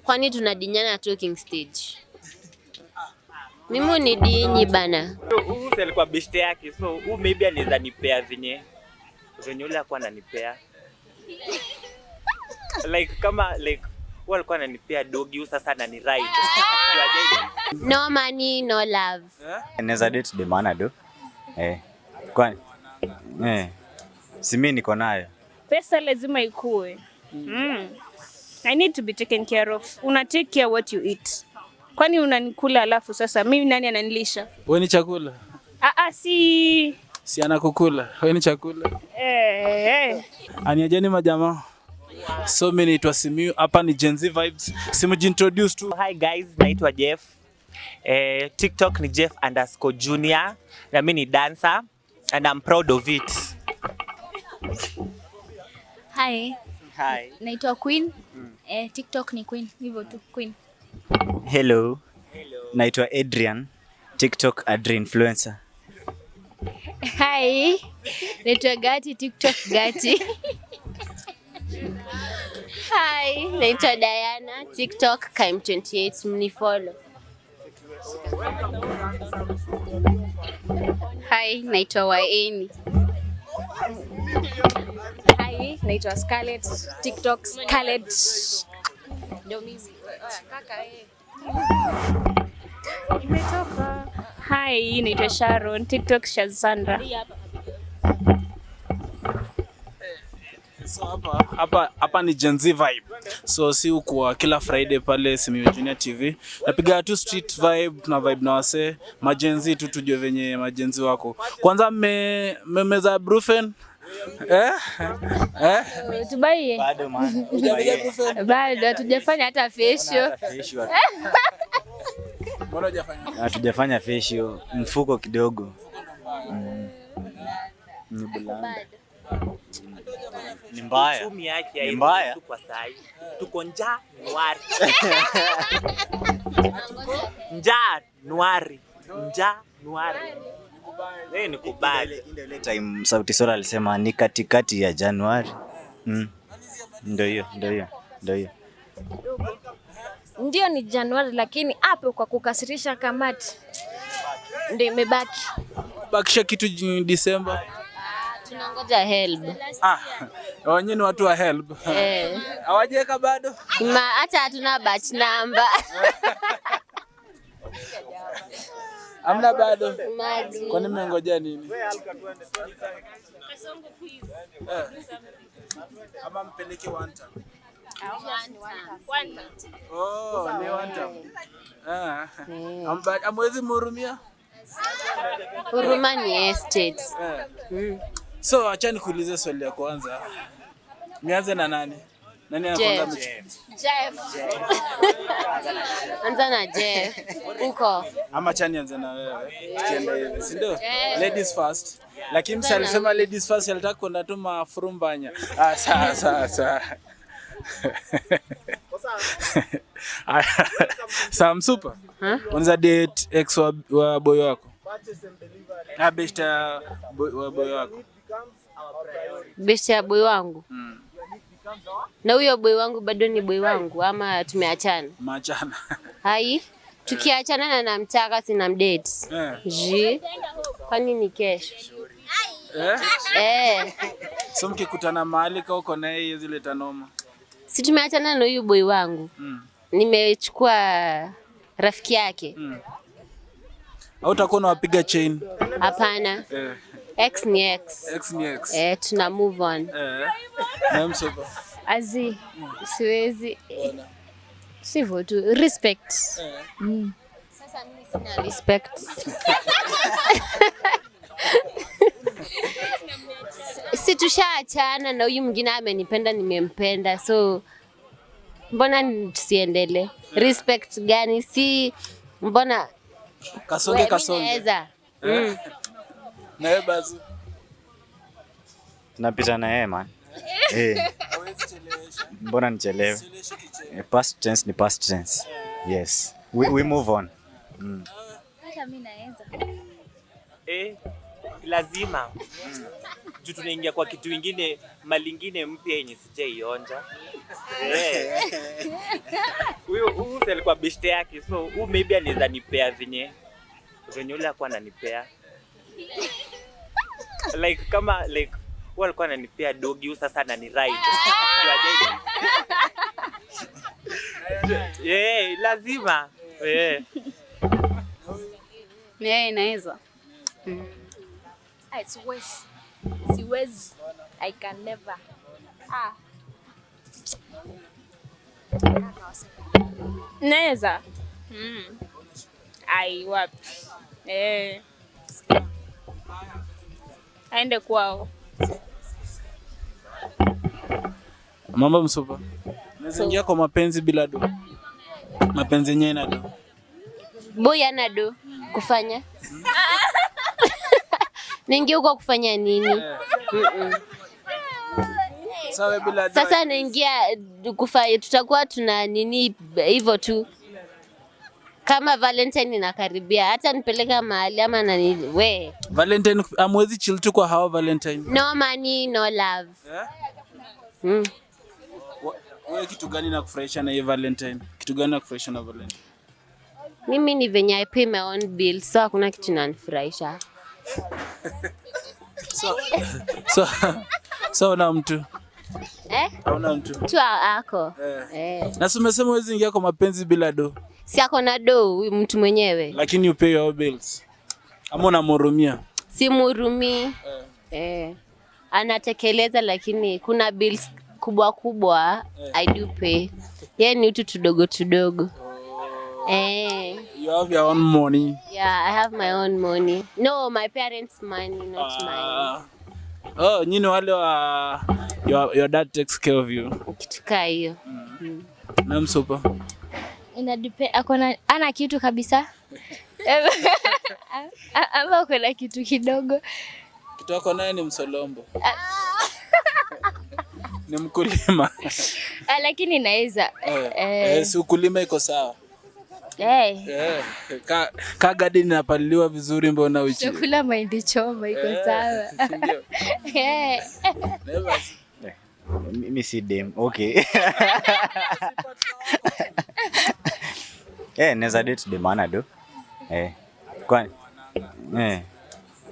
Kwani tunadinyana talking stage? Mimi ni dinyi bana. Huyu si alikuwa beshte yake, so huyu maybe anaweza nipea venye ule alikuwa ananipea. Like kama like huyu alikuwa ananipea dogi, huyu sasa anani ride. No money, no love. Naweza date dem ana do. Kwani? Si mimi niko nayo. Pesa lazima ikue. I need to be taken care of. Una take care what you eat. Kwani unanikula alafu sasa mimi nani ananilisha? Wewe ni chakula. Si Si anakukula. Wewe ni chakula. Aniajeni majamaa. So mimi naitwa Simiyu, hapa ni Gen Z Vibes. Simujiintroduce tu. Hi guys, naitwa Jeff. TikTok ni Jeff_Junior na mimi ni dancer and I'm proud of it. Hi. Hi. Naitwa Queen. TikTok ni Queen, hivyo tu Queen. Hello. Hello. Naitwa Adrian. TikTok Adri Influencer. Hi. Naitwa Gati, TikTok Gati. Hi, naitwa Diana, TikTok Kaim28, mnifollow. Hi, naitwa Waeni. Hi, naitwa Scarlett, TikTok Scarlett. Ndio mimi. Kaka Imetoka. Hi, naitwa Sharon, TikTok Shazandra. So hapa ni Gen Z Vibe. So si hukuwa kila Friday pale Simiyu Junior TV. Napiga tu street vibe, tuna vibe na wase, ma Gen Z tu tujue venye ma Gen Z wako. Kwanza mmemeza Brufen? Tubaie. Bado man. Bado hatujafanya hata facial. Mbona hujafanya? Hatujafanya facial, mfuko kidogo. Ni bulanda. Ni mbaya. Uchumi yake Ni mbaya. hairuhusu kwa sahi. Tuko njaa nwari. Njaa nwari. Njaa nwari. Ni kubali. Ile time Sauti Sol alisema ni katikati ya Januari. Ndio hiyo, ndio hiyo, ndio hiyo. Ndio ni Januari lakini hapo kwa kukasirisha kamati ndio imebaki. Bakisha kitu December. Tunangoja help. Wenyewe ni watu wa help. Hawajaweka bado? Hata hatuna batch number. Hamna bado. Maji. Kwani mmengojea nini? Ama mpeleke one time. Oh, ni one time. Hamwezi mhurumia? Huruma ni estate. So acha nikuulize swali ya kwanza. Nianze na nani? Nani anakuanga Jeff. Anza na Jeff. Uko. Ama acha nianze na wewe. Tukienda hivi, si ndio? Ladies first. Lakini msa alisema ladies first, alitaka kwenda tu mafurumbanya. Sawa sawa sawa. Sawa super. Unaweza date ex wa boy wako? Best wa boy wako. Best ya boy wangu. Na huyo boy wangu bado ni boy wangu ama tumeachana? Maachana. Hai, tukiachana na namtaka sina mdate. Je, kwani ni kesho? So mkikutana mahali ka uko naye hiyo zile tanoma. Si tumeachana na huyu boy wangu. Nimechukua rafiki yake. Au utakuwa unawapiga chain? Hapana. X ni X. X ni X. Tuna move on. Na msoba. Azi, siwezi. Sivyo tu, respect. Sasa mimi sina respect. Si tushaachana na huyu mwingine amenipenda, nimempenda. So mbona tusiendelee? Respect gani? Si mbona Kasonge kasonge. Naweza. Na wewe basi. Tunapita na yeye man. Mbona nichelewe? Past tense ni past tense. Yes. We move on. Hata mimi naweza. Lazima. Juu tunaingia kwa kitu kingine, mali ingine mpya yenye sijaionja. Huyo huyu si alikuwa beshte yake, so huyu maybe anaweza nipea venye ule alikuwa ananipea. Like kama like huyu alikuwa ananipea doggy, huyu sasa anani ride. Yeah, lazima. Yeah. Yeah, inaweza. Ah, siwezi. Siwezi. I can never. Ah. Naweza. Ai, wapi? Eh. Aende kwao. Mambo msupa. Unaweza ingia kwa mapenzi bila do. Mapenzi yenyewe na do. Boy ana do kufanya. Ningi huko kufanya nini? Sawa bila do. Sasa naingia kufanya, tutakuwa tuna nini hivyo tu. Kama Valentine inakaribia, hata nipeleka mahali ama nani we. Valentine amwezi chill tu kwa hao Valentine. No money, no love. Eh? Mm. Wewe kitu gani nakufurahisha na hiyo Valentine? Kitu gani nakufurahisha na Valentine? Mimi ni venye I pay my own bill, so hakuna kitu inanifurahisha. So una mtu? Eh? Hauna mtu? Mtu ako. Eh. Na si umesema huwezi ingia kwa mapenzi bila do. Si ako na do huyu mtu mwenyewe. Lakini you pay your bills. Ama unamhurumia? Si mhurumii. Eh. Anatekeleza lakini kuna bills kubwa kubwa I do pay. Yeye ni utu tudogo tudogo. Eh. You have your own money. Yeah, I have my own money. No, my parents' money, not mine. Oh, nyinyi wale wa your dad takes care of you. Kitu kaa hiyo. Na msupa. Ina depend, akona ana kitu kabisa. Ama akona kitu kidogo. Kitu ako naye ni msolombo. Ni mkulima. Lakini naweza. Si ukulima iko sawa. Ka garden inapaliliwa vizuri, mbona uchi? Chakula mahindi choma iko sawa. Ndio. Never. Mimi si dem. Okay. Naweza date dem ana do. Kwani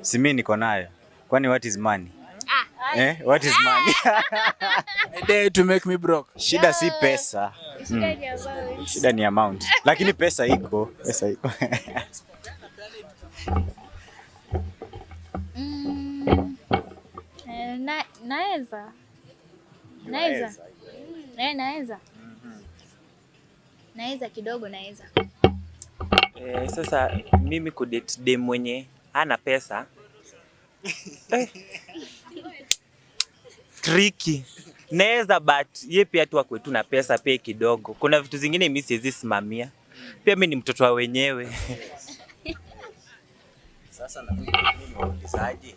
si mimi niko nayo. Kwani what is money? What is money? I dare to make me broke. Shida si pesa. Shida ni amount. Lakini pesa iko, pesa iko. Naweza. Naweza. Naweza. Naweza kidogo naweza. Sasa mimi kudate dem mwenye hana pesa. Tricky. Naweza, but ye pia tu akwe tu na pesa pia kidogo. Kuna vitu zingine mimi siwezi simamia. Pia mimi ni mtoto wa wenyewe. Sasa na mimi niwaulizaje?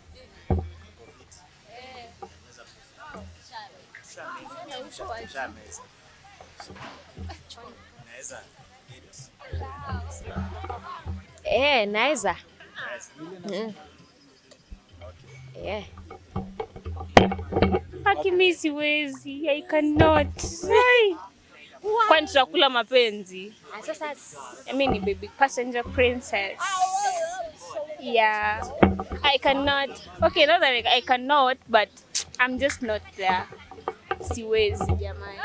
Naweza. Yeah. Haki mimi siwezi. I cannot. Kwani tutakula mapenzi? Sasa mimi ni baby passenger princess. Yeah. I cannot. Okay, not that I cannot, but I'm just not there. Siwezi jamani.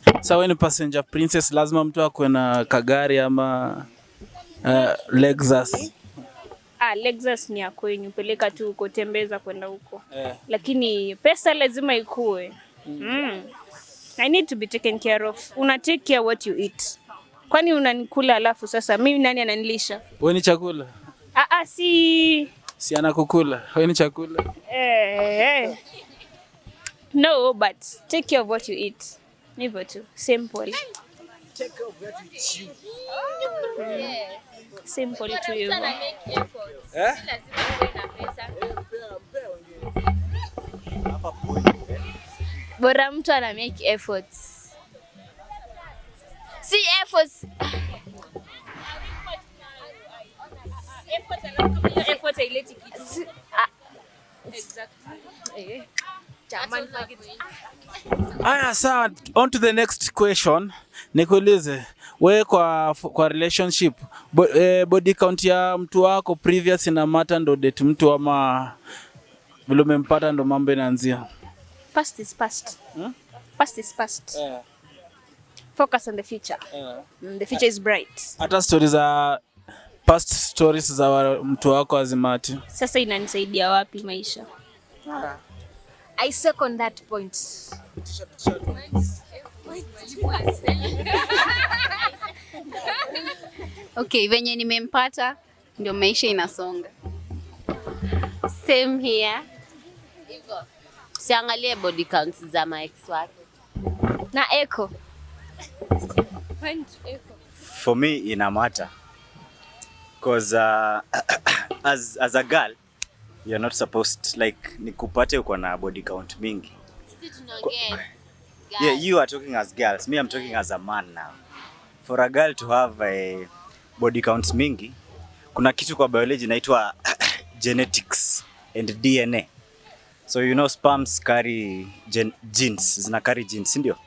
Sasa wewe ni passenger princess, lazima mtu akue na kagari ama Lexus. Lexus ni ya kwenyu, peleka tu huko, tembeza kwenda huko. Lakini pesa lazima ikue. I need to be taken care of. Una take care what you eat. Kwani unanikula alafu sasa mimi nani ananilisha? Wewe ni chakula. Si Si anakukula. Wewe ni chakula. No, but take care of what you eat. Hivyo tu, simple. Take care of what you chew. Simple tu hivyo. Bora mtu ana make efforts. Si efforts. Effort haileti kitu. Exactly. Aya, sawa. On to the next question. Nikuulize, we kwa relationship body count ya mtu wako previous ina matter ndo date mtu, ama vile umempata ndo mambo inaanzia? Past is past. Past is past. Focus on the future. The future is bright. Hata stories za past, stories za mtu wako hazimatter? Sasa inanisaidia wapi maisha? I second that point. Okay, venye nimempata ndio maisha inasonga. Same here. Siangalie body counts za my ex wake. Na echo. For me ina matter, 'cause as a girl you're not supposed, like, nikupate uko na body count mingi. Sisi tunaongea. Yeah, you are talking as girls. Me, I'm talking as a man now. For a girl to have a body count mingi, kuna kitu kwa biology inaitwa genetics and DNA. So you know sperms carry genes, zina carry genes, si ndio?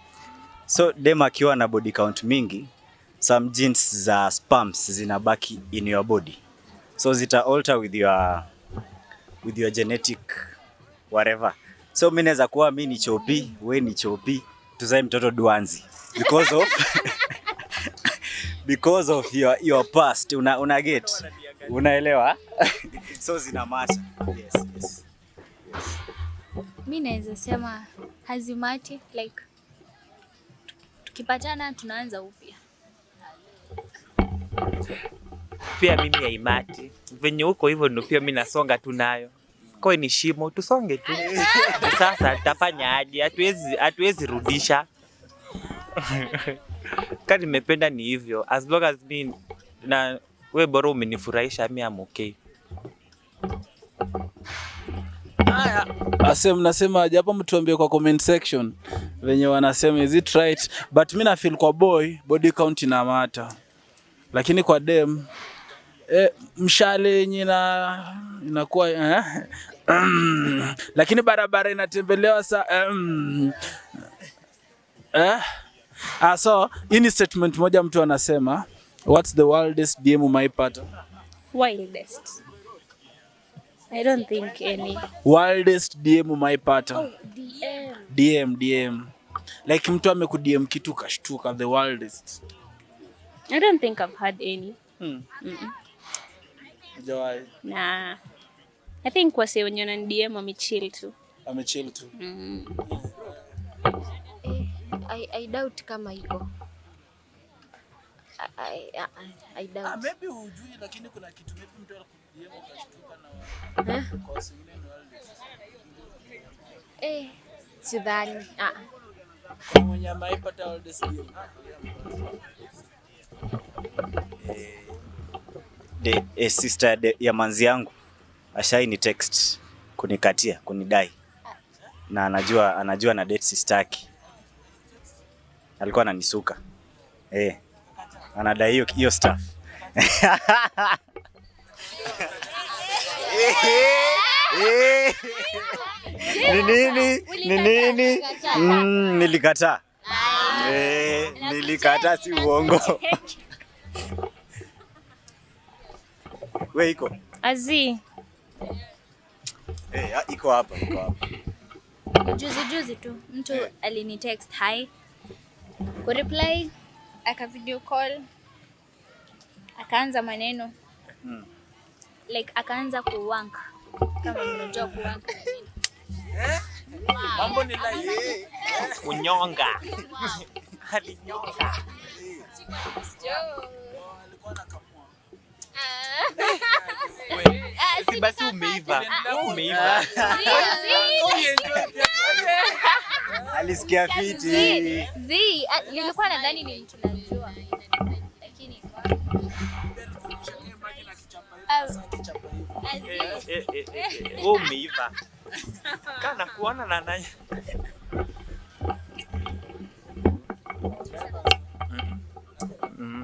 So dem akiwa na body count mingi, some genes za sperms zinabaki in your body. So zita alter with your genetic whatever. So mi naweza kuwa mi ni chopi, we ni chopi, tuzae mtoto duanzi because of your past. Una get, unaelewa? So zina matter. Yes. Mi naweza sema hazimatter, like tukipatana tunaanza upya. Pia mimi haimatter. Venye huko hivyo ndo pia mi nasonga tu nayo. Kwa ni shimo, tusonge tu. Sasa tutafanya aje? Hatuwezi rudisha. Kama nimependa ni hivyo. As long as mi na we, bora umenifurahisha, mi am okay. Ase, mnasema aje hapo? Mtuambie kwa comment section venye wanasema, is it right? But mi na feel kwa boy body count ina matter, lakini kwa dem mshale yenye inakuwa lakini barabara inatembelewa sa. Ah, so hii ni statement moja mtu anasema, what's the wildest DM umeipata? Wildest. I don't think any. Wildest DM umeipata? Oh, DM. DM, DM. Like mtu amekudm kitu kashtuka, the wildest. I don't think I've had any. Hujawahi? Nah. I think wase wenye wanani DM wamechill tu. Amechill tu. I doubt kama iko. I doubt. Ah, maybe hujui, lakini kuna kitu maybe mtu alikudm ukashtuka na Eh? kwa wengine ni wildest. Eh, sidhani. Ah. Kuna mwenye ameipata wildest DM? Sister ya manzi yangu ashai ni text kunikatia, kunidai, na anajua na date sister yake. Alikuwa ananisuka, anadai hiyo hiyo stuff. Ni nini? Ni nini? Nilikataa. Nilikataa, si uongo. We iko? Azi. Iko hapa, iko hapa. Juzi juzi tu mtu alini text hi, kureply aka video call, akaanza maneno, like akaanza kuwank, kama mnajua kuwank ni nini. Mambo ni live. Kunyonga. Alinyonga. Alikuwa anakamua. Si basi umeiva. Umeiva. Alisikia fiti. Zi, nilikuwa nadhani ni mtu najua, lakini ah, zi. Wewe umeiva. Kana kuona na nani?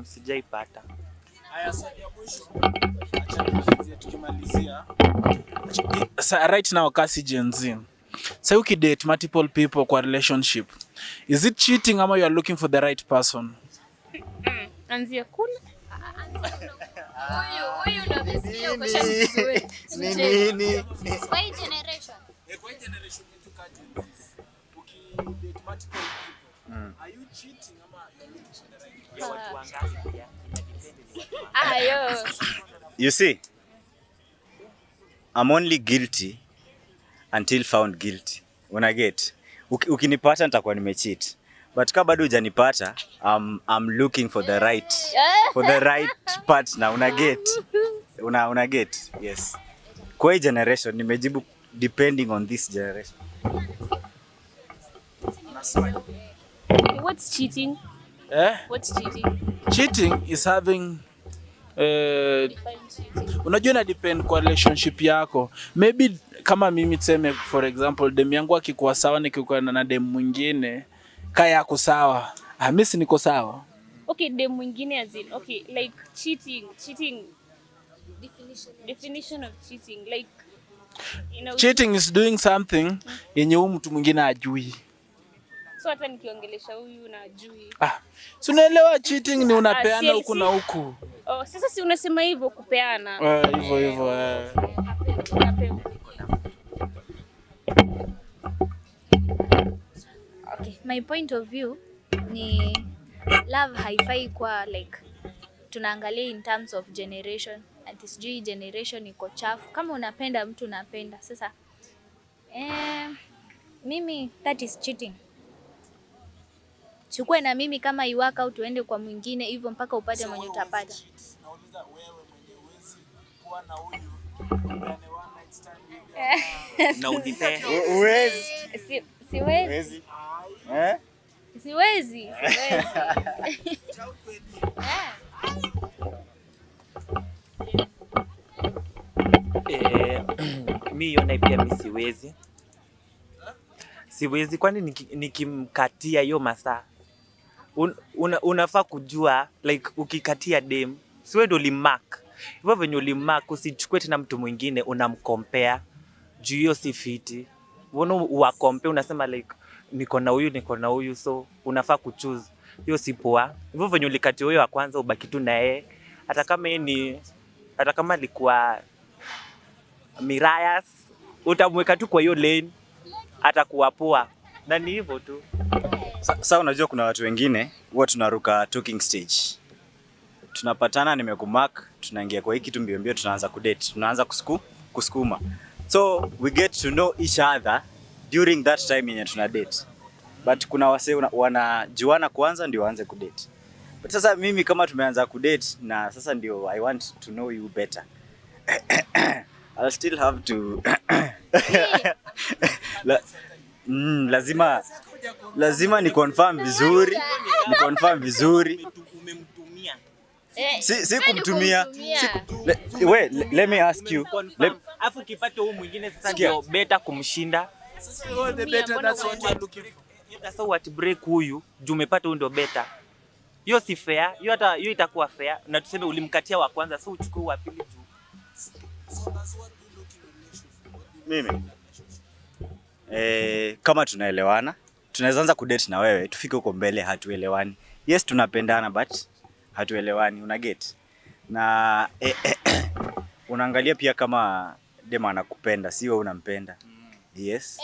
Sijaipata. Haya, swali ya mwisho. Acha tumalizie tukimalizia. Sa, right now kasi Gen Z. Sa ukidate multiple people kwa relationship, is it cheating ama you are looking for the right person? Anzia kule. Huyu ndo amesikia question vizuri. Ni nini? Kwa hii generation. Kwa hii generation yetu ka Gen Zs, ukidate multiple people, are you cheating ama you're looking for the right Ya watu wangapi pia? Inadepend ni watu wangapi. Ah, yo. You see, I'm only guilty until found guilty. Una get? Ukinipata nitakuwa nimecheat. But kama bado hujanipata, I'm looking for the right partner. Una get? Una get? Yes. Kwa hii generation nimejibu depending on this generation. What's cheating? Eh? What's cheating? Cheating is having unajua ina depend kwa relationship yako. Maybe kama mimi tuseme for example dem yangu akikuwa sawa nikikuwa na dem mwingine kaa yako sawa, ah, mimi si niko sawa. Okay, dem mwingine as in, okay, like cheating definition of cheating, like Cheating is doing something yenye huyu mtu mwingine ajui. So hata nikiongelesha huyu na ajui. Ah, si unaelewa cheating ni unapeana Ah, huku na huku. Oh, sasa si unasema hivyo kupeana. Eh, hivyo hivyo eh. Unapewa. Okay, my point of view ni love haifai kwa like tunaangalia in terms of generation, ati sijui generation iko chafu. Kama unapenda mtu, unapenda. Sasa mimi that is cheating. Chukue na mimi kama iwaka au tuende kwa mwingine hivyo mpaka upate mwenye utapata. Nauliza wewe mwenye huwezi kuwa na huyu upeane one night stand hivi. Na unipe. Huwezi. Siwezi, Huwezi. Eh? siwezi, siwezi. Mi hiyo naye pia mi siwezi, siwezi kwani nikimkatia hiyo masaa unafaa kujua like ukikatia dem siwe ndo ulimark hivyo venye ulimark, usichukue tena mtu mwingine unamcompare juu hiyo si fiti. Unaona uwacompare, unasema like niko na huyu, niko na huyu, so unafaa kuchoose. Hiyo si poa. Hivyo venye ulikatia huyo wa kwanza, ubaki tu na yeye, hata kama yeye ni hata kama alikuwa Mirayas, utamweka tu kwa hiyo lane, atakuwa poa, na ni hivyo tu. Sasa unajua kuna watu wengine huwa tunaruka talking stage. Tunapatana, nimekumark, tunaingia kwa hii kitu mbio mbio, tunaanza kudate, tunaanza kusukuma. So we get to know each other during that time yenye tuna date. But kuna wase wanajuana kwanza ndio waanze kudate. But sasa mimi kama tumeanza kudate na sasa ndio I want to know you better, I'll still have to lazima ni confirm vizuri, ni confirm vizuri. Umemtumia. Si kumtumia. Si wait, let me ask you. Afu ukipata huu mwingine sasa Sikia. ndio better kumshinda. Oh, the better, that's what you're looking for. Sasa what break huyu juu umepata huyu ndio better. Hiyo si fair, hiyo hata hiyo itakuwa fair. Na tuseme ulimkatia wa kwanza, so uchukue wa pili juu. So that's what you look in a relationship. What do you Mimi kama tunaelewana, tunaweza anza kudate na wewe, tufike huko mbele hatuelewani. Yes, tunapendana but hatuelewani, una get? Na unaangalia pia kama dem anakupenda, si wewe unampenda. Yes.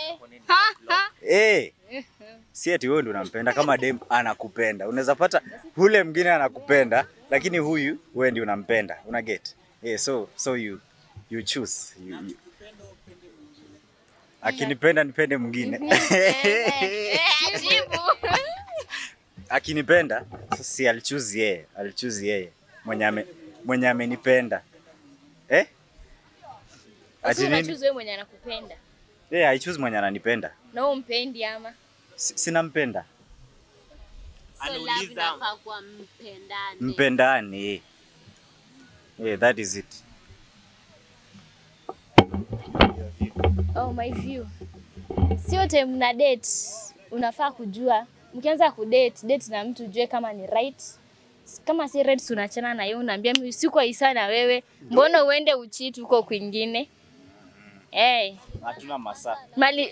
Si ati wewe ndio unampenda, kama dem anakupenda. Unaweza pata ule mwingine anakupenda, lakini huyu wewe ndio unampenda. Una get? So you choose. You. Akinipenda nipende mwingine. Ajibu. Akinipenda sasa si I'll choose yeye, I'll choose yeye mwenye amenipenda. Eh? Ati nini? Unachoose wewe mwenye anakupenda. Yeah, I choose mwenye ananipenda. Na wewe umpendi ama? Sinampenda. So love Anauliza. inafaa kuwa mpendane. Mpendane. Yeah, that is it. Oh, my view. Sio time mna date, unafaa kujua. Mkianza kudate, date na mtu ujue kama ni right. Kama si right, si unaachana na yeye, unaambia mimi siko isa na wewe. Mbona uende ucheat huko kwingine? Eh, Hatuna masaa.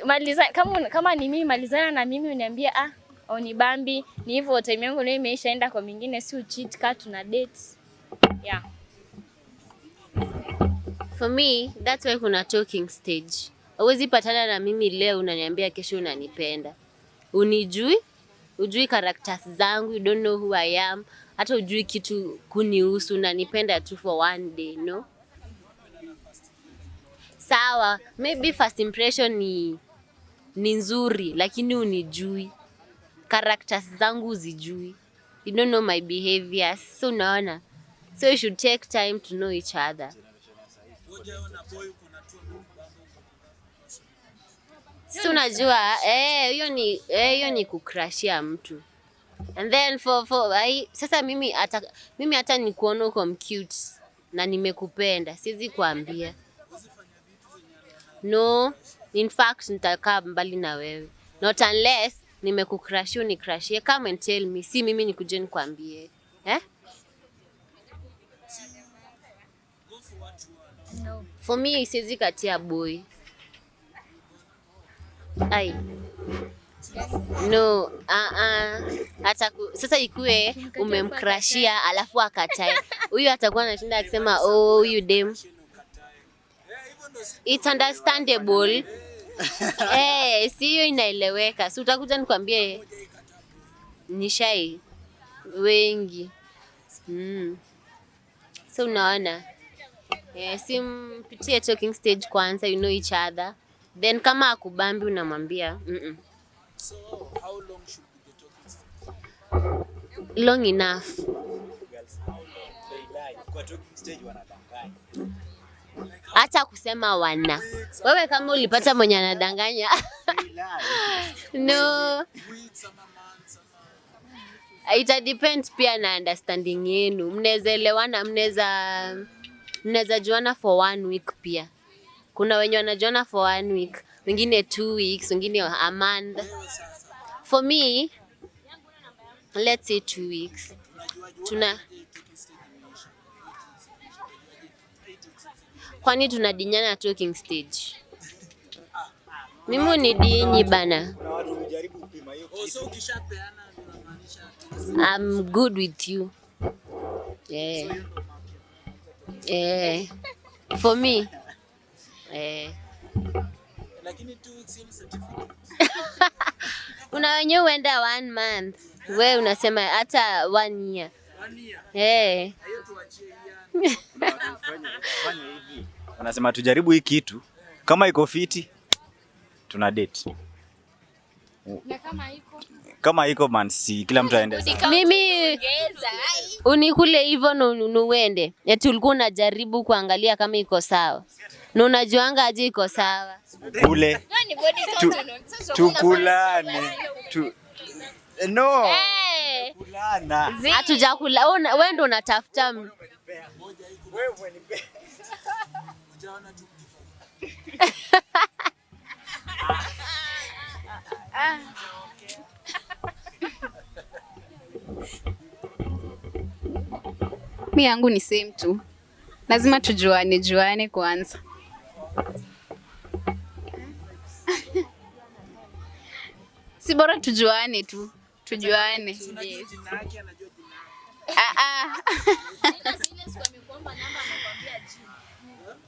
maliza kama ni mimi, malizana na mimi uniambie, ah, Haunibambi, ni hivyo time yangu nayo imeishaenda kwa mingine, si ucheat kaa tuna date. Yeah. For me, that's why kuna talking stage. Huwezi patana na mimi leo unaniambia kesho unanipenda. Unijui, ujui characters zangu, you don't know who I am, hata ujui kitu kunihusu, unanipenda tu for one day, no? Sawa, maybe first impression ni nzuri, lakini unijui. Characters zangu uzijui. You don't know my behaviors. So unaona? So you should take time to know each other. Si unajua hiyo ni kucrushia mtu and then for ai, sasa mimi hata nikuona uko mcute na nimekupenda, siwezi kuambia no. In fact, nitakaa mbali na wewe, not unless nimekucrushia, unicrushie, come and tell me, si mimi nikuje nikwambie, eh? For me, siwezi katia boy. Ai. No, hata sasa ikue umemcrushia alafu akatae. Huyu atakuwa anashinda akisema, "Oh, huyu dem." It's understandable. Eh, si hiyo inaeleweka. Si utakuja nikwambie nishai wengi. So unaona? Eh, si mpitie talking stage kwanza, you know each other. Then kama akubambi unamwambia So how long should be the talking stage? Long enough. They lie. Kwa talking stage wanadanganya. Hata kusema wana. Wewe kama ulipata mwenye anadanganya. They lie. No. Weeks ama months ama Ita depend pia na understanding yenu. Mnaweza elewana, mnaweza juana for one week pia. Kuna wenye wanajuana for one week, wengine 2 weeks, wengine a month. For me, let's say 2 weeks. Tuna kwani tunadinyana talking stage? Mimi unidinyi bana. Kuna watu hujaribu kupima hiyo Oh, kitu. so ukishapeana unamaanisha I'm good with you. Yeah. Yeah. For me. Yeah. Lakini 2 weeks hiyo ni certificate. Kuna wenye huenda one month. We unasema hata one year. One year. Eh. Hiyo tuachie year. Kuna watu hufanya hivi. Wanasema tujaribu hii kitu, kama iko fiti tuna date. Na kama iko Kama iko man, si kila mtu aende zake. Mimi unikule hivyo nuende. Eti ulikuwa unajaribu kuangalia kama iko sawa. Na unajuanga aje iko sawa? Kule tukulane tu. No. Eh. Kulana. Hatujakula. Wewe ndo unatafuta Wewe umenipea. Hujaona tu Mi yangu ni same tu, lazima tujuane juane kwanza. Si bora tujuane tu, tujuane. Unajua Yes. jina yake, anajua jina yake. Ah, ah.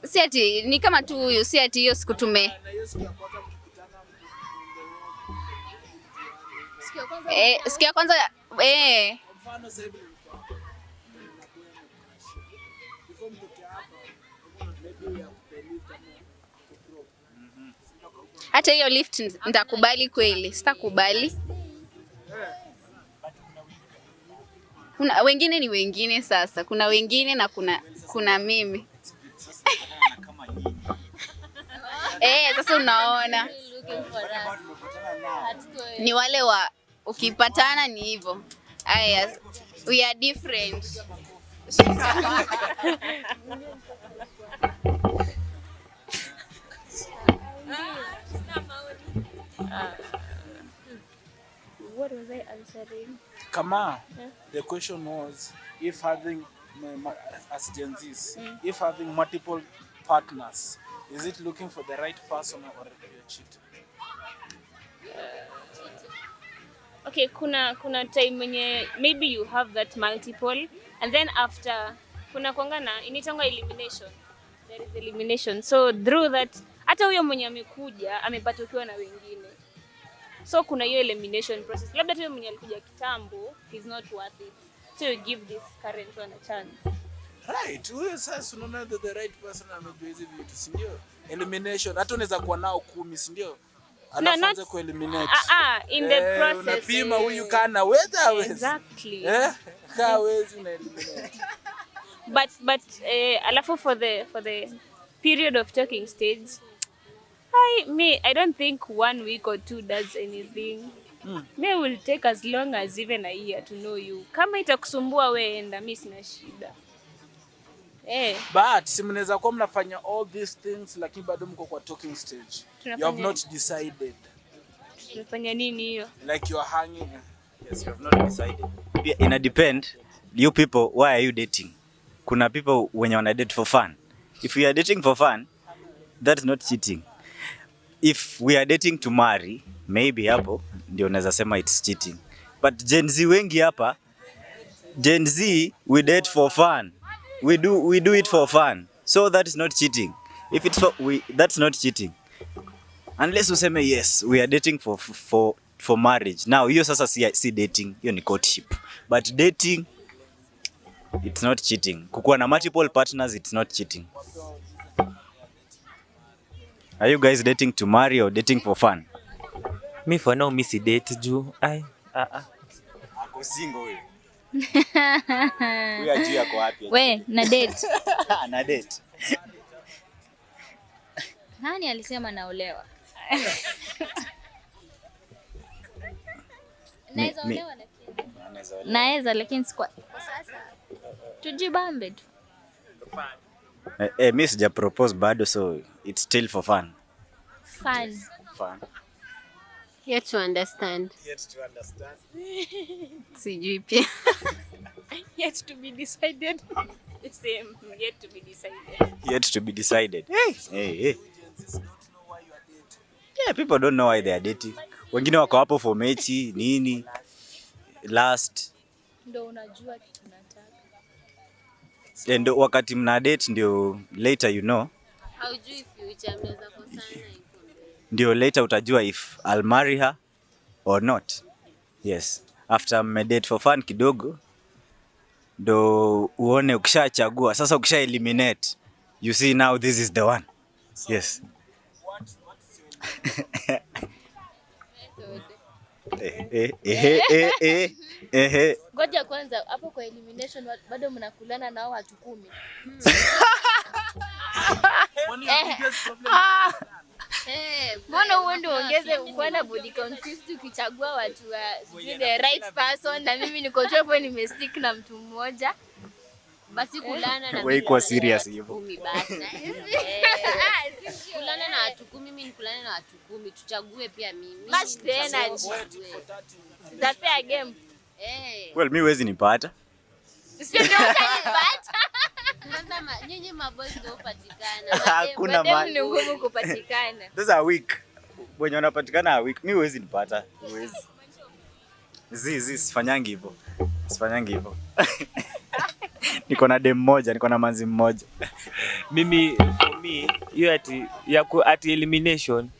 Si ati ni kama tu huyu, si ati hiyo siku tume Na hiyo siku ya kwanza mkikutana siku ya kwanza kwa mfano sasa hivi nilikuwa hapa na boy amecrush. Before mtoke hapa, maybe ya kupe lift ama kudrop. Hata hiyo lift nitakubali kweli? Sitakubali. Kuna wengine ni wengine sasa, kuna wengine na kuna mimi. Kama nyinyi. Eh, sasa unaona ni wale wa ukipatana ni hivyo. Aya, we are different. What was I answering? Kama the question was if having as Gen Zs, if having multiple partners, is it looking for the right person or you're cheating? Okay, kuna time wenye maybe you have that multiple and then after kuna kuanga na inaitangwa elimination. There is elimination. So through that, hata huyo mwenye amekuja amepata ukiwa na wengine. So kuna hiyo elimination process. Labda tu huyo mwenye alikuja kitambo, he's not worth it. So you give this current one a chance. Right, huyo sasa unaona the right person amejua hizi vitu, si ndio? Elimination. Hata unaweza kuwa nao 10, si ndio? Alafu not- anze kueliminate. In the process. Unapima huyu kaa anaweza hawezi. Exactly. Kaa hawezi una eliminate. But alafu for the period of talking stage, I don't think one week or two does anything. Me will take as long as even a year to know you. Kama itakusumbua we enda, mi sina shida. But si mnaweza kuwa mnafanya all these things lakini bado mko kwa talking stage. You have not decided. Tunafanya nini hiyo? Like you are hanging. Yes, you have not decided. Pia ina depend you people, why are you dating? Kuna people wenye wana date for fun. If we are dating for fun, that's not cheating. If we are dating to marry, maybe hapo ndio unaweza sema it's cheating. But Gen Z wengi hapa, Gen Z we date for fun. We do it for fun. So that is not cheating. If it's for we that's not cheating. Unless useme yes, we are dating for marriage. Now hiyo sasa si dating, hiyo ni courtship. But dating, it's not cheating. Kukuwa na multiple partners, it's not cheating. Are you guys dating to marry or dating for fun? Mi for now mi si date juu ai ah ah. Ako single huyo. Huyo ajui ako wapi. We, na date. Ana date. Nani alisema naolewa? Naweza olewa lakini. Naweza lakini si kwa sasa. Tujibambe tu. Mi sija propose bado, so it's still for fun. Fun. Fun. Yet to understand. Yet to understand. Sijui pia. Yet to be decided. Same, yet to be decided. Yet to be decided. Hey, hey, hey. Yeah, people don't know why they are dating. Wengine wako hapo for mechi, nini? Last. Ndio unajua kitu unataka. And wakati mna date ndio later you know. Haujui future, mnaweza kosana iko mbele. Ndio later utajua if I'll marry her or not. Yes. After mmedate for fun kidogo ndo uone ukishachagua. Sasa ukisha eliminate, you see now this is the one. Yes. Eh, eh, eh, eh, eh, eh, eh. Ngoja kwanza hapo kwa elimination bado mnakulana nao watu 10. One of your biggest problem. Mbona uende uongeze ukuwa na body count 50 ukichagua watu wa sijui the right person, na mimi niko tu hapo nimestick na mtu mmoja. Basi kulana na Wewe mimi kuwa kulana na serious watu hivyo. 10 basi. Kulana na watu 10, mimi ni kulana na watu 10, tuchague pia mimi. Match the energy. It's a fair game. Well, mi huwezi nipata. Sio ndio utanipata. Kwanza nyinyi maboys ndio hupatikana. Hakuna Madem mali. ni ngumu kupatikana. Those are weak. Wenye wanapatikana are weak. Mi huwezi nipata. Huwezi. Zi, zi, sifanyangi hivyo. Sifanyangi hivyo. Niko na dem moja, niko na manzi mmoja. Mimi for me hiyo ati ya ku, ati elimination,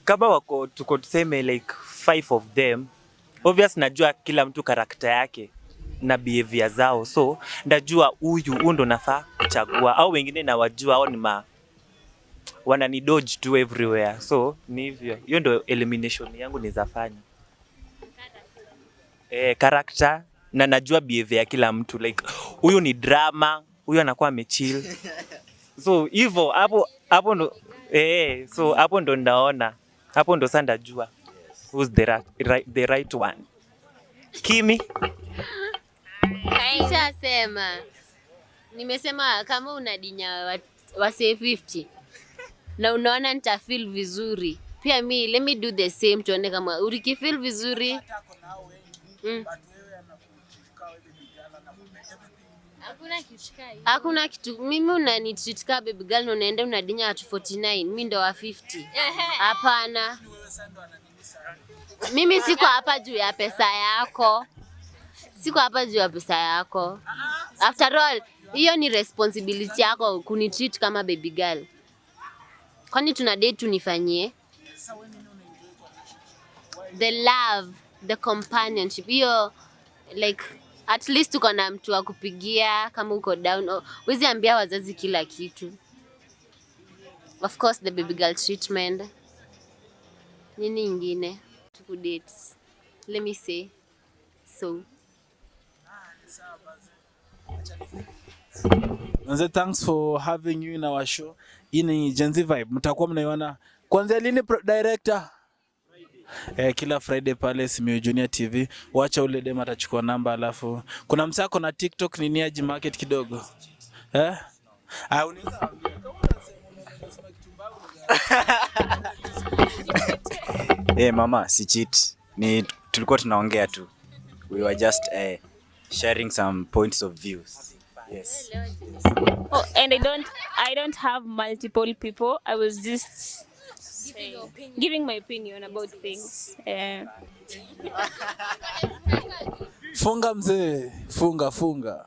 kama wako tuko tuseme like five of them, obvious najua kila mtu character yake na behavior zao, so ndajua huyu huyu ndo nafaa kuchagua, au wengine nawajua au ni ma wanani dodge tu everywhere, so ni hivyo. Hiyo ndo elimination yangu nizafanya, character na najua behavior ya kila mtu, like huyu ni drama, huyu anakuwa amechill, so hivyo hapo hapo ndo so hapo ndo ndaona, hapo ndo sasa ndajua who's the right one. Kimi. Nishasema. Nimesema kama unadinya wasee 50 na unaona nita feel vizuri, pia mi let me do the same, tuone kama ukifeel vizuri. Hakuna kitu kaa hiyo. Hakuna kitu. Mimi unanitreat kama baby girl na unaenda unadinya watu 49, mi ndo wa 50. Hapana. Mimi siko hapa juu ya pesa yako, siko hapa juu ya pesa yako. After all, hiyo ni responsibility yako kunitreat kama baby girl. Kwani tuna date tunifanyie? The love, the companionship, hiyo like at least uko na mtu wa kupigia kama uko down. Huwezi ambia wazazi kila kitu. Of course the baby girl treatment. Nini ingine? Tukudate. Let me say. So. Manze, thanks for having you in our show. Hii ni Gen Z Vibe. Mtakuwa mnaiona kuanzia lini director? Eh, kila Friday pale Simiyu Junior TV. Wacha ule dem atachukua namba, alafu kuna msako na TikTok ni Niaji Market kidogo. Eh? Ah, unaweza ambia kama unasema kitu mbaya. Eh, mama, si cheat. Ni tulikuwa tunaongea tu. We were just sharing some points of views. Yes. Oh, and I don't have multiple people. I was just giving my opinion about things. Yeah. Funga mzee, funga funga.